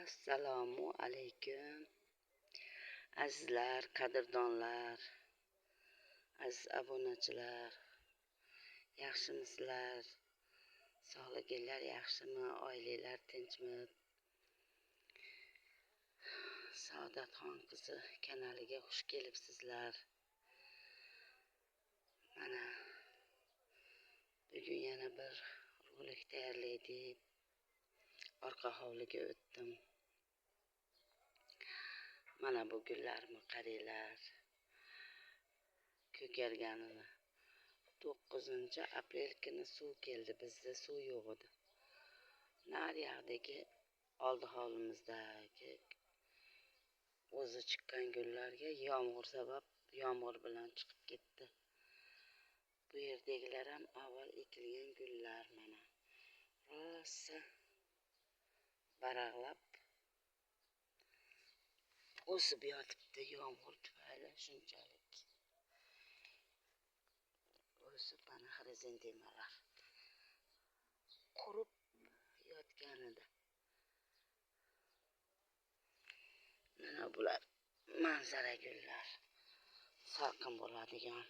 Assalomu alaykum. Azizlar, qadrdonlar, aziz obunachilar. Yaxshimisizlar? Sog'liginglar yaxshimi? Oilalar tinchmi? Saodatxon qizi kanaliga xush kelibsizlar. Mana bugun yana bir rolik tayyorlaydik. Orqa hovliga o'tdim. Mana bu gullarni qaranglar. Ko'karganini. 9 aprel kuni suv keldi. Bizda suv yo'q edi. Naryoqdagi oldi hovlimizdagi o'zi chiqqan gullarga yomg'ir sabab yomg'ir bilan chiqib ketdi. Bu yerdagilar ham avval ekilgan gullar mana. Rosa baraqlab o'sib yotibdi yomg'ir tufayli shunchalik. O'sib mana xrizantemalar qurib yotganida. Mana bular manzara gullar. Salqin bo'ladigan.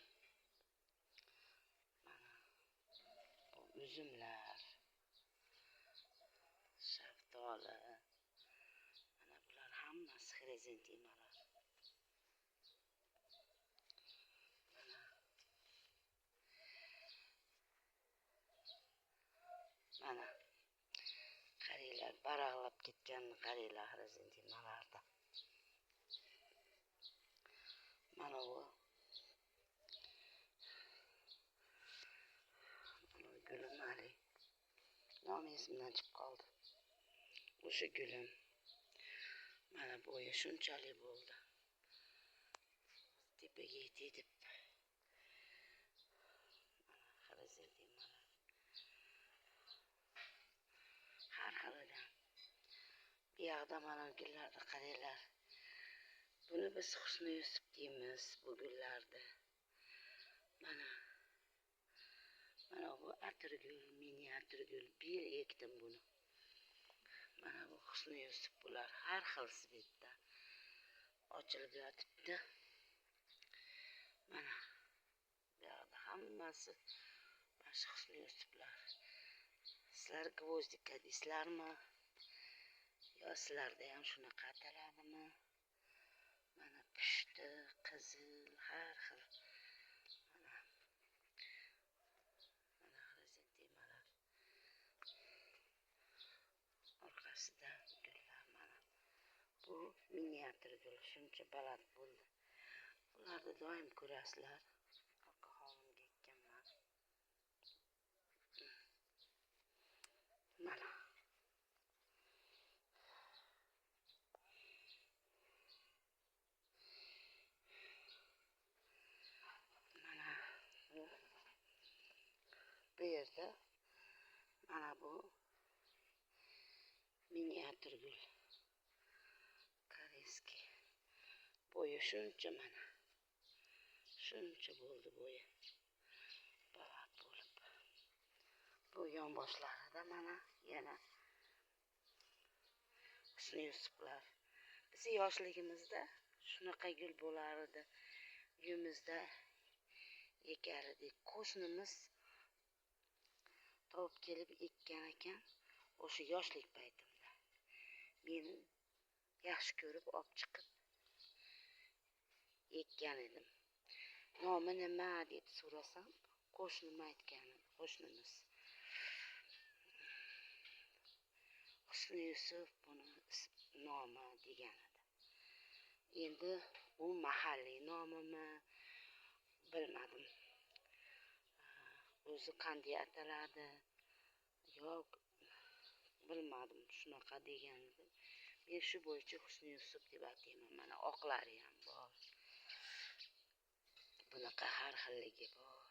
Mana bu uzumlar, shaftoli. Mana bular hammasi xrizantemalar. Mana qaranglar, baraqlab ketganini qaranglar xrizantemalarda. Mana bu gulim hali nomi esimdan chiqib qoldi. O'sha gulim mana bo'yi shunchalik bo'ldi. Tepaga yetay deb. Mana xrizantemalar. Har xilidan. Bu yoqda mana gullarni qaranglar. Buni biz Husni Yusuf deymiz bu gullarni. Mana bu atirgul, mini atirgul, bir yil ekdim buni. Mana bu Husni Yusuf, bular har xil svetda ochilib yotibdi. Mana bu yoqda hammasi mana shu Husni Yusuflar. Sizlar gvozdika deysizlarmi? Yo sizlarda ham shunaqa ataladimi? Mana pushti, qizil, har xil. Mana xrizantemalar. Orqasida gullar mana. Bu miniatur gul shuncha baland bo'ldi. Bularni doim ko'rasizlar. Orqa hovlimga ekkanman. Mana. Mana bu yerda mana bu miniatur gul. Koreyskiy. Bo'yi shuncha mana. Shuncha bo'ldi bo'yi. Baland bo'lib. Bu yonboshlarida mana yana Husni Yusuflar. Biz yoshligimizda shunaqa gul bo'lar edi. Uyimizda ekar edik. Qo'shnimiz topib kelib ekkan ekan o'sha yoshlik paytimda. Men yaxshi ko'rib olib chiqib ekkan edim. Nomi nima deb so'rasam, qo'shnim aytgan edi, qo'shnimiz. Husni Yusuf buni nomi degan edi. Endi u mahalliy nomimi bilmadim. O'zi qanday ataladi yo'q bilmadim, shunaqa degan edi. Men shu bo'yicha Husni Yusuf deb atayman. Mana oqlari ham bor. Bunaqa har xilligi bor.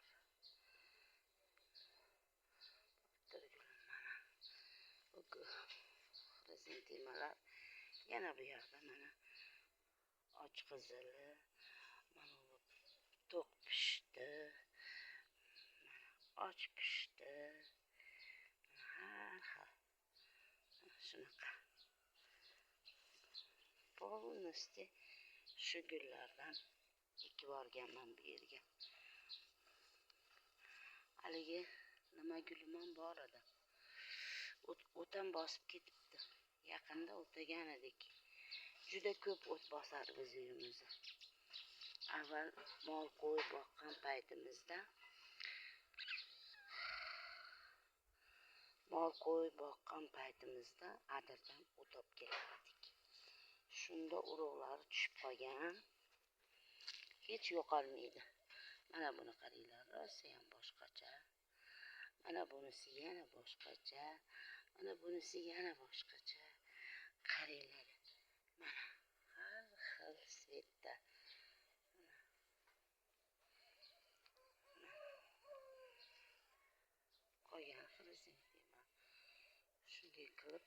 Mana bu xrizantemalar. Yana bu yoqda mana och qizili, mana bu to'q pishdi, mana och pishdi. Har xil shunaqa. Полностью shu gullardan ekib yuborganman bu yerga. Haligi nima gulim ham bor edi. O'tam bosib ketibdi. Yaqinda o'tagan edik. Juda ko'p o't bosadi biz uyimizni. Avval mol qo'y boqqan paytimizda adirdan o't olib kelardik. Shunda urug'lari tushib qolgan. Hech yo'qolmaydi. Mana buni qaranglar, rosa ham boshqacha. Mana bunisi yana boshqacha. Mana bunisi yana boshqacha. Qaranglar. Mana har xil svetda. Qolgan xrizantema. Shunday qilib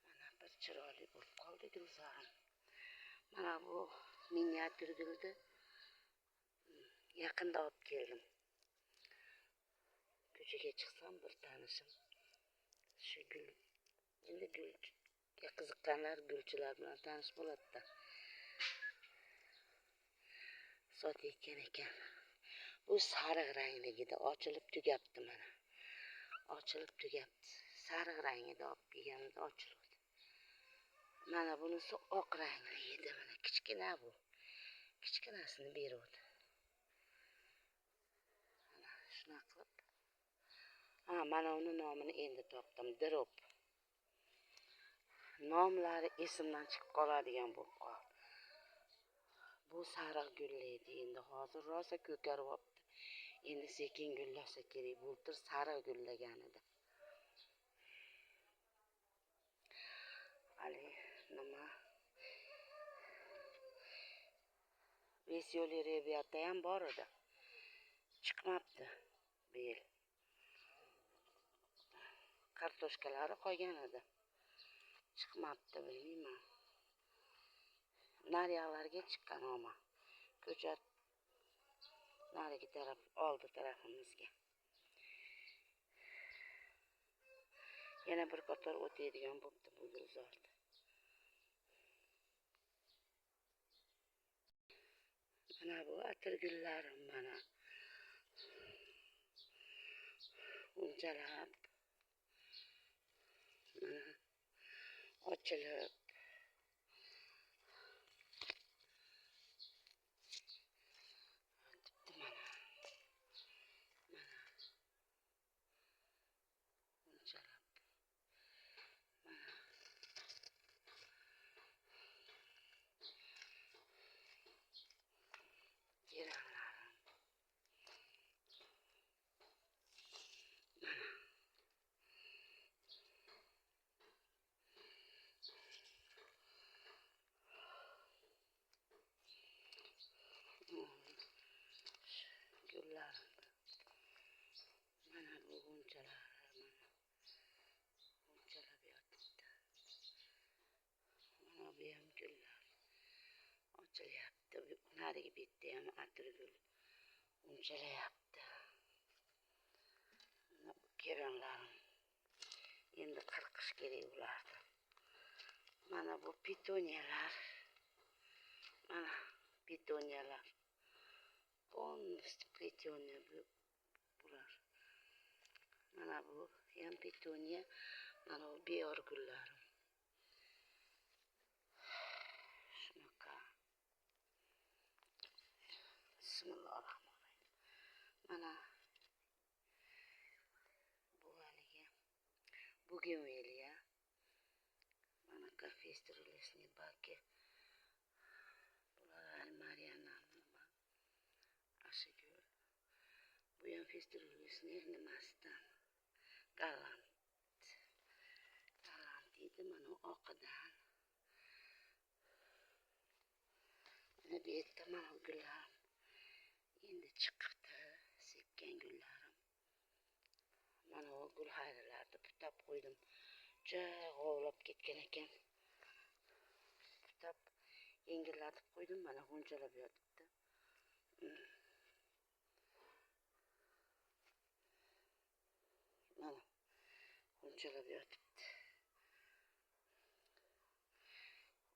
mana bir chiroyli bo'lib qoldi gulzorim. Mana bu miniatyur gulni yaqinda olib keldim. Ko'chaga chiqsam bir tanishim shu gul, endi gulga qiziqqanlar gulchilar bilan tanish bo'ladi-da. Sotayotgan ekan. Bu sariq rangligida ochilib tugabdi mana. Ochilib tugabdi. Sariq rangida olib kelganida ochildi. Mana bunisi oq rangli edi, mana kichkina bu. Kichkinasini beruvdi. Mana shunaqa qilib. Ha, mana uni nomini endi topdim. Drop. Nomlari esimdan chiqib qoladigan bo'lib qoldi. Bu sariq gulli edi, endi hozir rosa ko'karyapti. Endi sekin gullasa kerak. Bultur sariq gullagan edi. Hali nima? Vesyoli Rebiyatda ham bor edi. Chiqmabdi bu yil. Kartoshkalari qolgan edi. Chiqmabdi, bilmayman. Nariyoqlarga chiqqan olma. Ko'cha narigi taraf, oldi tarafimizga. Yana bir qator o'tadigan bo'pti bu gulzorda. Mana bu atirgullarim mana. Unchalab mana ochilib yotibdi mana. Mana unchalab mana. Geranlarim. Mana. Gullarim. Mana bu g'unchalari, mana g'unchalab yotibdi. Mana bu ham gullar ochilyapti. Narigi betda ham atirgul g'unchalayapti. Mana bu keranlarim. Endi qirqish kerak ularni. Mana bu petuniyalar. Mana petuniyalar. Полностью petuniya bular. Mana bu ham petuniya, mana bu beyor gullarim. Shunaqa. Bismillahirrohmanirrohim. Mana bu haligi bugenveliya. Mana kafestrelesni baki. Bular Mariana nima? Ashigul. Bu ham festrelesni nimasidan? Galant. Galant deydi mana oqidan. Mana bu yerda mana gullarim endi chiqibdi, sepgan gullarim. Mana bu gul hayralarni putab qo'ydim. Juda g'ovlab ketgan ekan. Putab yengillatib qo'ydim, mana g'unchalab yotibdi. Mana g'unchalab yotibdi.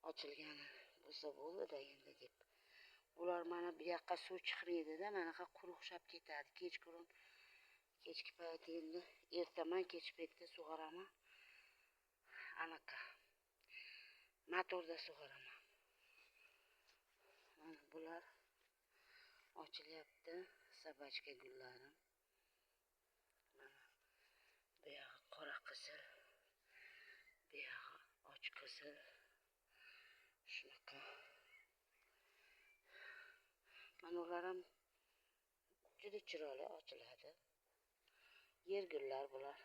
Ochilgani bo'lsa bo'ldi-da endi deb. Ular mana bu yoqqa suv chiqmaydi-da, manaqa quruqshab ketadi. Kechqurun, kechki payt endi ertaman kech paytda sug'oraman. Anaqa motorda sug'oraman. Mana bular ochilyapti, sabachka gullarim. Mana bu yog'i qora qizil, bu yog'i och qizil. Shunaqa. Mana ular ham juda chiroyli ochiladi. Yer gullar bular.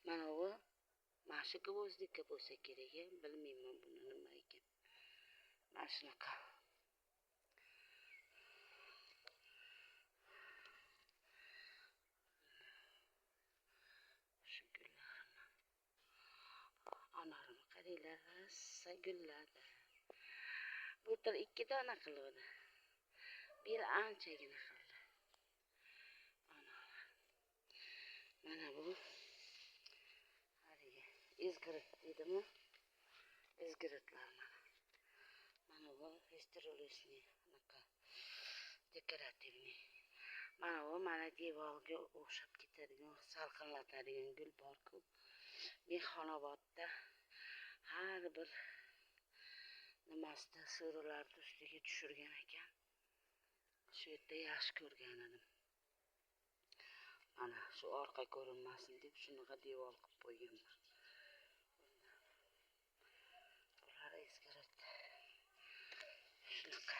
Mana bu mana shu gvozdika bo'lsa kerak, bilmayman buni nima ekan. Mana shunaqa. Shu gullarim. Anorim qaranglar, rosa gulladi. Bultur 2 dona qiluvdi. Bu yil anchagina qildi. Anor. Mana bu haligi izgirit deydimi? Izgiritlar mana. Mana bu festivalni anaqa dekorativniy. Mana bu mana devorga o'xshab ketadigan, salqinlatadigan gul bor-ku. Mehmonobodda har bir nimasida so'rilarni ustiga tushirgan ekan. Shu yerda yaxshi ko'rgan edim. Mana shu orqa ko'rinmasin deb shunaqa devor qilib qo'yganman. Bular izgirit. Shunaqa.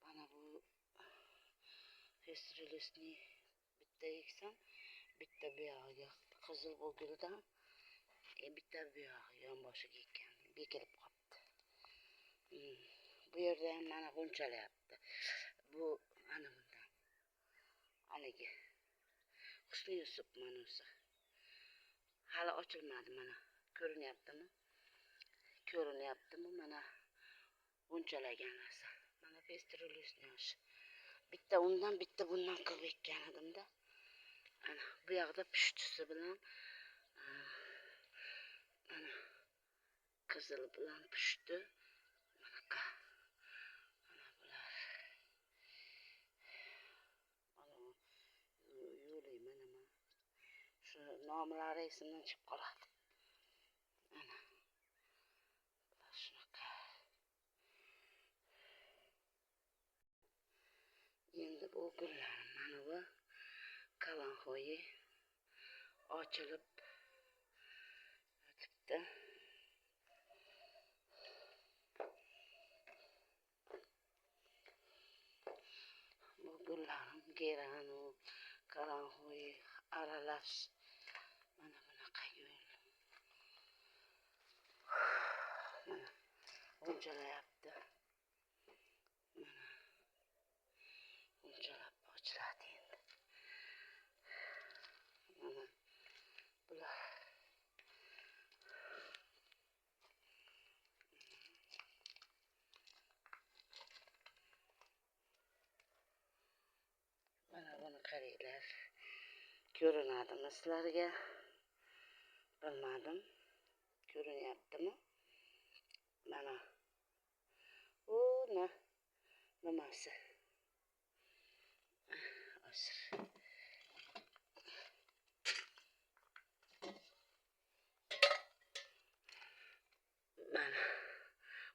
Mana bu festivalni bitta eksam, bitta bu yog'iga qizil bu guldan, bitta bu yog'i yonboshiga ekkan, bekilib qolibdi. Bu yerda ham mana g'unchalayapti. Bu ana bundan. Haligi Husni Yusuf manusi. Hali ochilmadi mana. Ko'rinyaptimi? Ko'rinyaptimi? Mana g'unchalagan narsa. Mana festivalni yoshi. Bitta undan, bitta bundan qilib ekkan edimda. Ana bu yoqda pushtisi bilan mana qizil bilan pushti. Manaqa. Mana bular. Mana yo'laymi nima? Shu nomlari esimdan chiqib qoladi. Ana. Bular shunaqa. Endi bu gullarim mana bu kalanxo'yi ochilib yotibdi. Bu gullarim geranu, kalanxo'yi aralash. Mana bunaqa gul. Mana g'unchalayapti. Mana g'unchalab ochiladi endi. Mana bular. Mana buni qaranglar. Ko'rinadimi sizlarga? Bilmadim. Ko'rinyaptimi? Mana. U nimasi? Hozir. Mana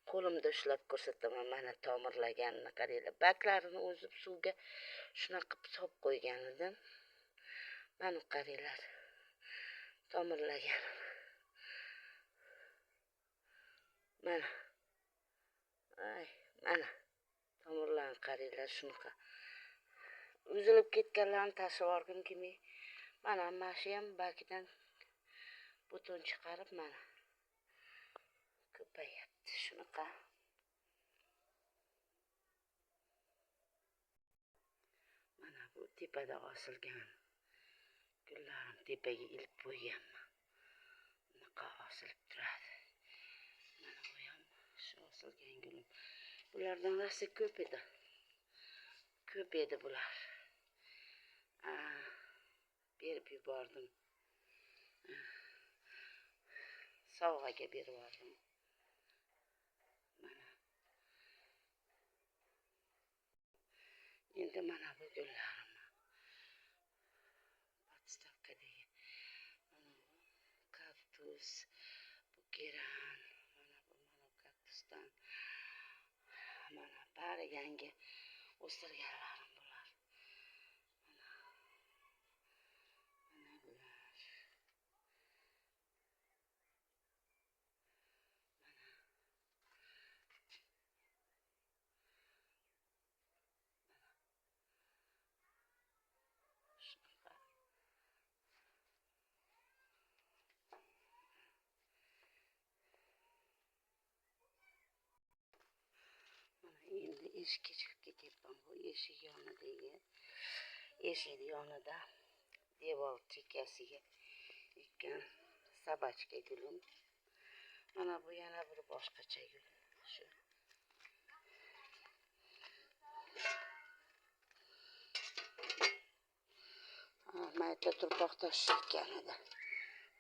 qo'limda ushlab ko'rsataman. Mana tomirlaganini qaranglar. Baklarini o'zib suvga shunaqa qilib solib qo'ygan edim. Mana qaranglar. Tomirlagan. Mana. Ay, mana. Tomirlarni qaranglar shunaqa. Uzilib ketganlarni tashlab yuborgim kelmay. Mana shu ham bakidan butun chiqarib mana ko'payyapti shunaqa. Mana bu tepada osilgan gullarim tepaga ilib qo'yganman. Bunaqa osilib turadi. Mana bu ham shu osilgan gulim. Bulardan rosa ko'p edi. Ko'p edi bular. Berib yubordim. Sovg'aga berib yubordim. Mana. Endi mana bu gullarim. Podstavkadagi mana bu kaktus, bu geran, mana bu kaktusdan. Mana bari yangi o'stirganlarim bular. Mana bular. Mana. Shunaqa. Mana endi eshikka chiqib ketyapman. Bu eshik yonidagi, eshikni yonida devor chekkasiga ekkan sabachka gulim. Mana bu yana bir boshqacha gul. Shu. Mayda tuproq tashishgan edi.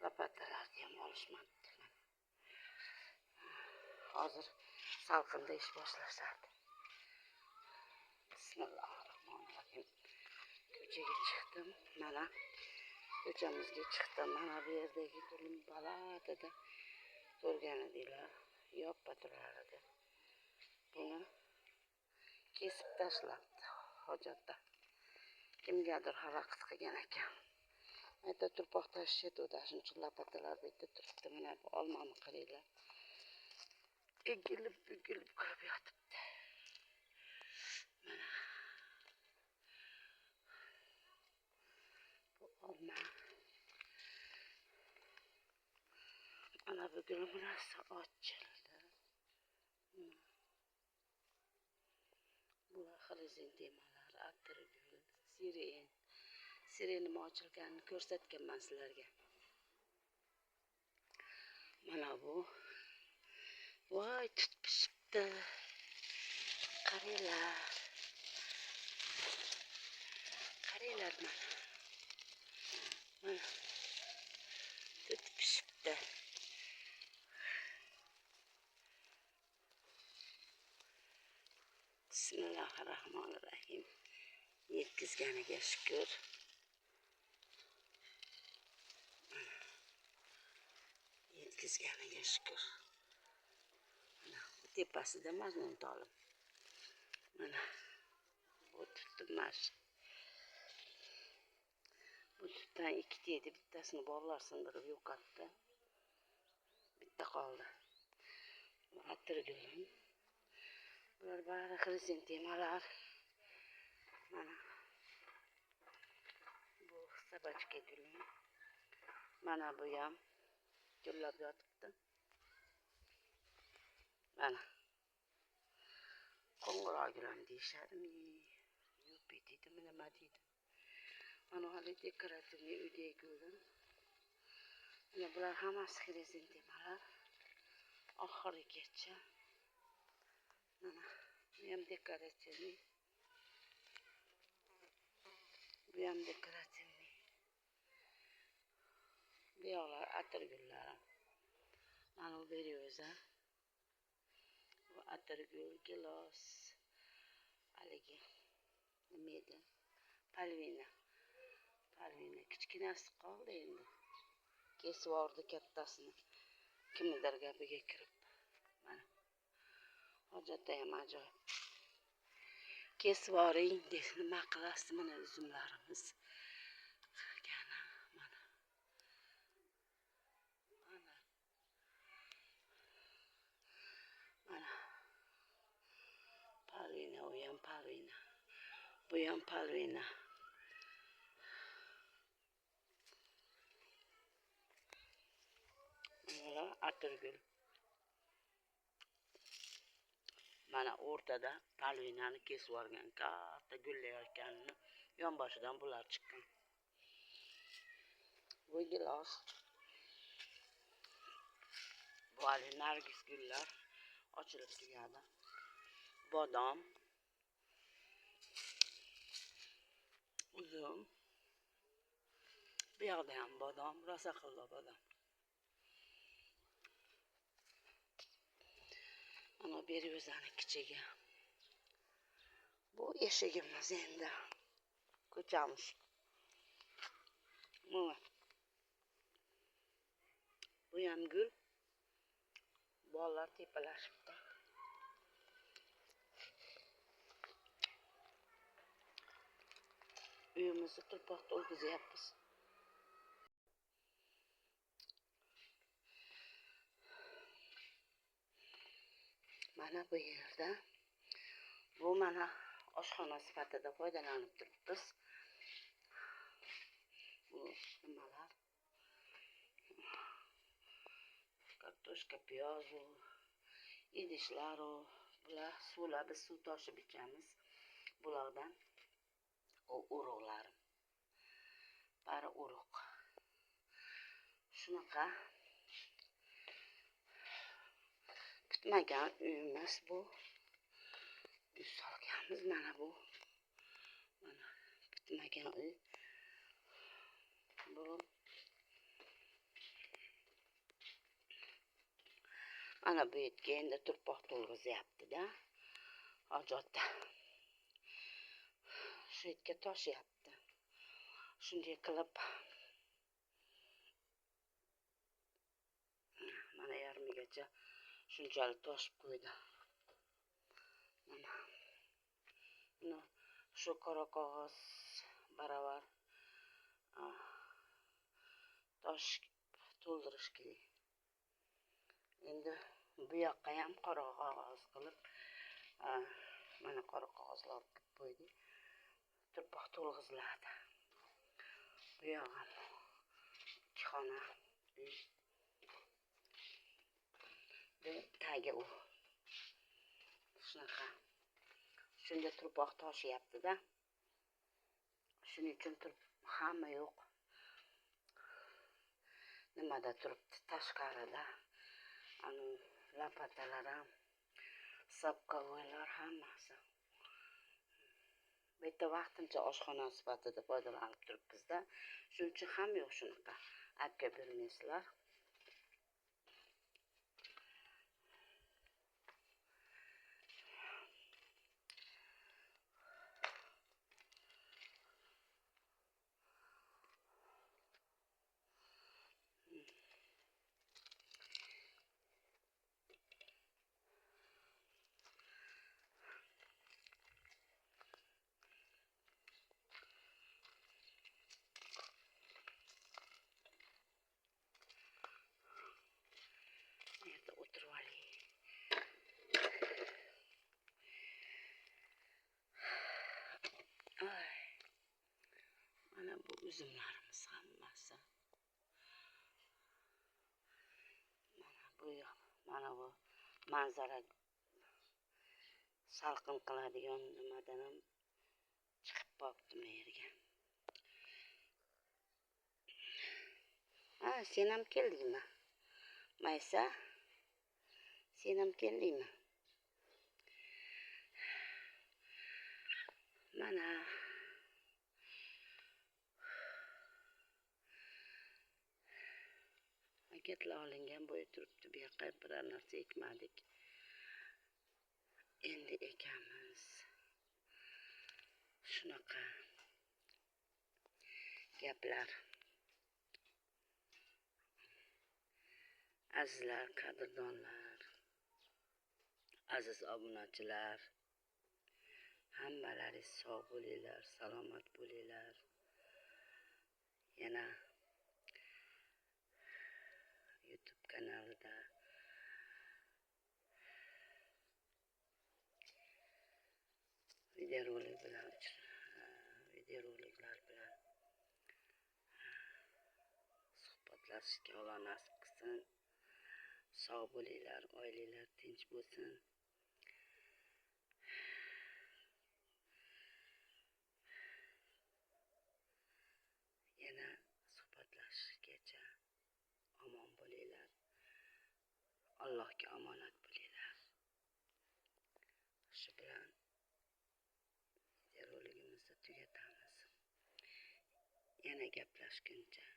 Lopatalarni ham olishmabdi. Hozir salqinda ish boshlashadi. Bismillahirrohmanirrohim. Ko'chaga chiqdim. Mana ko'chamizga chiqdim. Mana bu yerdagi gulim balandida ko'rgan edinglar. Yoppa turar edi. Buni kesib tashlabdi hojatda. Kimgadir xalaqit qilgan ekan. Mayda tuproq tashishadi, shuning uchun lopatalar bu yerda turibdi. Mana bu olmani qaranglar. Egilib, bugilib kirib yotibdi. Mana bu olma. Mana bu gulim rosa ochildi. Bular xrizantemalar, atirgul, siren. Sirenim ochilganini ko'rsatganman sizlarga. Mana bu. Voy, tut pishibdi. Qaranglar. Qaranglar mana. Mana. Tut pishibdi. Bismillahirrohmanirrohim. Yetkizganiga shukr. Yetkizganiga shukr. Mana bu tepasida majnun tolim. Mana bu tutdim. Bu tutdan ikkita edi, bittasini bolalar sindirib yo'qotdi. Bitta qoldi. Bu atirgulim. Bular bari xrizantemalar. Mana bu sabachka gulim. Mana bu ham gullab yotibdi. Mana qo'ng'iroq gulim deyishadimi? Yupi deydimi, nima deydi? Mana hali dekorativniy uydagi gulim. Mana bular hammasi xrizantemalar. Oxirigacha. Mana bu ham dekorativniy. Bu ham dekorativniy. Bu yoqlar atirgullarim. Mana bu beryoza. Bu atirgul, gilos, haligi nima edi? Palvina. Palvina kichkinasi qoldi endi. Kesib yubordi kattasini. Kimnidir gapiga kirib. Mana. Hojatda ham ajoyib. Kesib yuboring deb nima qilasiz? Mana uzumlarimiz. Qilgani mana. Mana. Mana. Palvina, u ham palvina. Bu ham palvina. Mana atirgul. Mana o'rtada palvinani kesib yuborgan, katta gullayotganini yonboshidan bular chiqqan. Bu gilos. Bu hali nargis gullar ochilib tugadi. Bodom. Uzum. Bu yoqda ham bodom, rosa qildi bodom. Mana beryozani kichigi. Bu eshigimiz endi. Ko'chamiz. Mana. Bu ham gul. Bolalar tepalashibdi. Uyimizni tuproq to'ldiryapmiz. Mana bu yerda bu mana oshxona sifatida foydalanib turibmiz. Bu nimalar? Kartoshka, piyoz, idishlar, bular suvlar, biz suv toshib ichamiz bulardan. O urug'larim. Bari urug'. Shunaqa bitmagan uyimiz bu. Uy solganmiz mana bu. Mana bitmagan uy. Bu mana bu yerga endi turpoq to'lg'izyapti-da. Hojatda. Shu yerga toshyapti. Shunday qilib mana yarmigacha shunchalik toshib qo'ydi. Mana buni shu qora qog'oz baravar tosh to'ldirish kerak. Endi bu yoqqa ham qora qog'oz qilib mana qora qog'ozlar olib kelib qo'ydik. Turpoq to'lg'iziladi. Bu yoq ham ikki xona uy. Bu tagi u. Shunaqa. Shunda turpoq toshyapti-da. Shuning uchun hamma yo'q. Nimada turibdi? Tashqarida. Anu lapatalar ham, sapkavoylar hammasi. Bu yerda vaqtincha oshxona sifatida foydalanib turibmiz-da. Shuning uchun hamma yo'q shunaqa. Aybga bermaysizlar. Mana bu uzumlarimiz hammasi. Mana bu yoq, mana bu manzara salqin qiladigan nimadan ham chiqib qolibdi bu yerga. Ha, sen ham keldingmi? Maysa, sen ham keldingmi? Mana paketlar olingan bo'yi turibdi. Bu yoqqa biror narsa ekmadik. Endi ekamiz. Shunaqa gaplar. Azizlar, qadrdonlar, aziz obunachilar, hammalaringiz sog' bo'linglar, salomat bo'linglar. Yana YouTube kanalida videoroliklar bilan suhbatlashishga Alloh nasib qilsin. Sog' bo'linglar, oilalar tinch bo'lsin. Yana suhbatlashishgacha omon bo'linglar. Allohga omonat bo'linglar. Shu bilan videorolikimizni tugatamiz. Yana gaplashguncha.